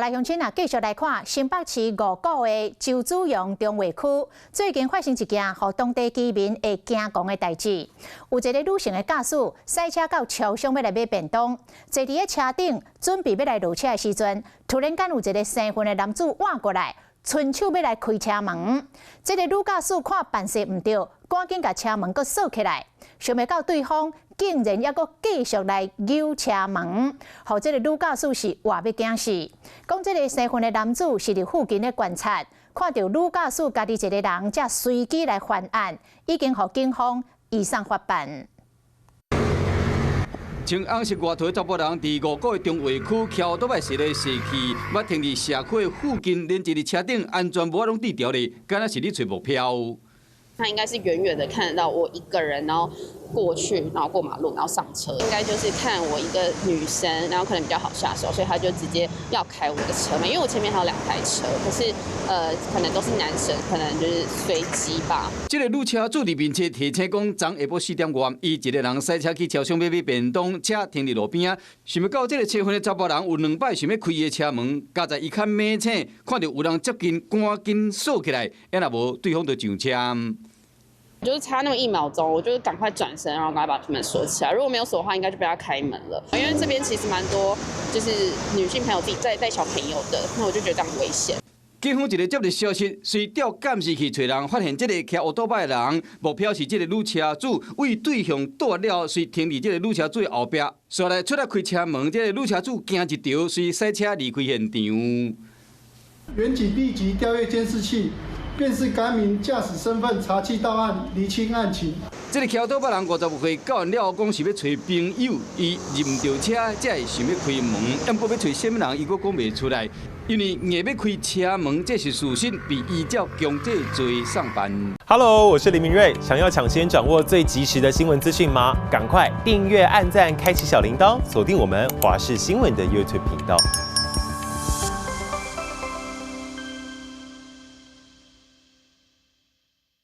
來鄉親啊，繼續來看新北市五股的周子陽重劃區，最近發生一件予當地居民會驚狂的代誌。有一个女性的駕駛駛車到超商欲來買便當，坐佇咧車頂準備欲來落車的時陣，突然間有一个生份的男子倚過來，伸手欲來開車門。這个女駕駛看辦勢毋對，趕緊共車門閣鎖起來，想袂到對方竟然猶閣繼續來扭車門，予這个女駕駛是活欲驚死。講這个生份的男子是佇附近咧觀察，看著女駕駛家己一个人，才隨機來犯案，已經予警方移送法辦。穿紅色外套查埔人佇五股的重劃區騎歐多擺駛來駛去，捌停佇社區的附近，連一个車頂安全帽攏戴著咧，敢若是咧揣目標。他應該是遠遠的看得到我一個人，然後過去，然後過馬路，然後上車，應該就是看我一個女生，然後可能比較好下手，所以他就直接要開我的車門，因為我前面還有兩台車，可是可能都是男生，可能就是隨機吧。這个女車主佇面冊提醒講，昨下晡4點外，伊一个人駛車去超商欲買便當，車停佇路邊仔，想袂到這个車份的查埔人有兩擺想欲開伊的車門，佳在伊較猛醒，看著有人接近，趕緊鎖起來，啊若無對方就上車。就是差那麼一秒鐘，我就趕快轉身，然後趕快把門鎖起來。如果沒有鎖的話，應該就被他開門了。因為這邊其實蠻多，就是女性朋友自己在帶小朋友的，那我就覺得這樣危險。警方一个接到消息，隨調監視器揣人，發現這个騎歐多擺的人，目標是這个女車主，對對向倒了，隨停佇這个女車主的後壁，紲來出來開車門，這个女車主驚一著，隨駛車離開現場。員警立即調閱監視器，辨識該名駕駛身份，查緝到案，釐清案情。這个騎歐多擺人55歲，到案了後講是欲揣朋友，伊入毋著車，才會想欲開門。毋過欲揣啥物人，伊閣講袂出來，因為硬欲開車門，這是事實，被依照強制罪送辦。 Hello，我是林明瑞，想要搶先掌握最及時的新聞資訊嗎？趕快訂閱、按讚、開啟小鈴鐺，鎖定我們華視新聞的 YouTube 頻道。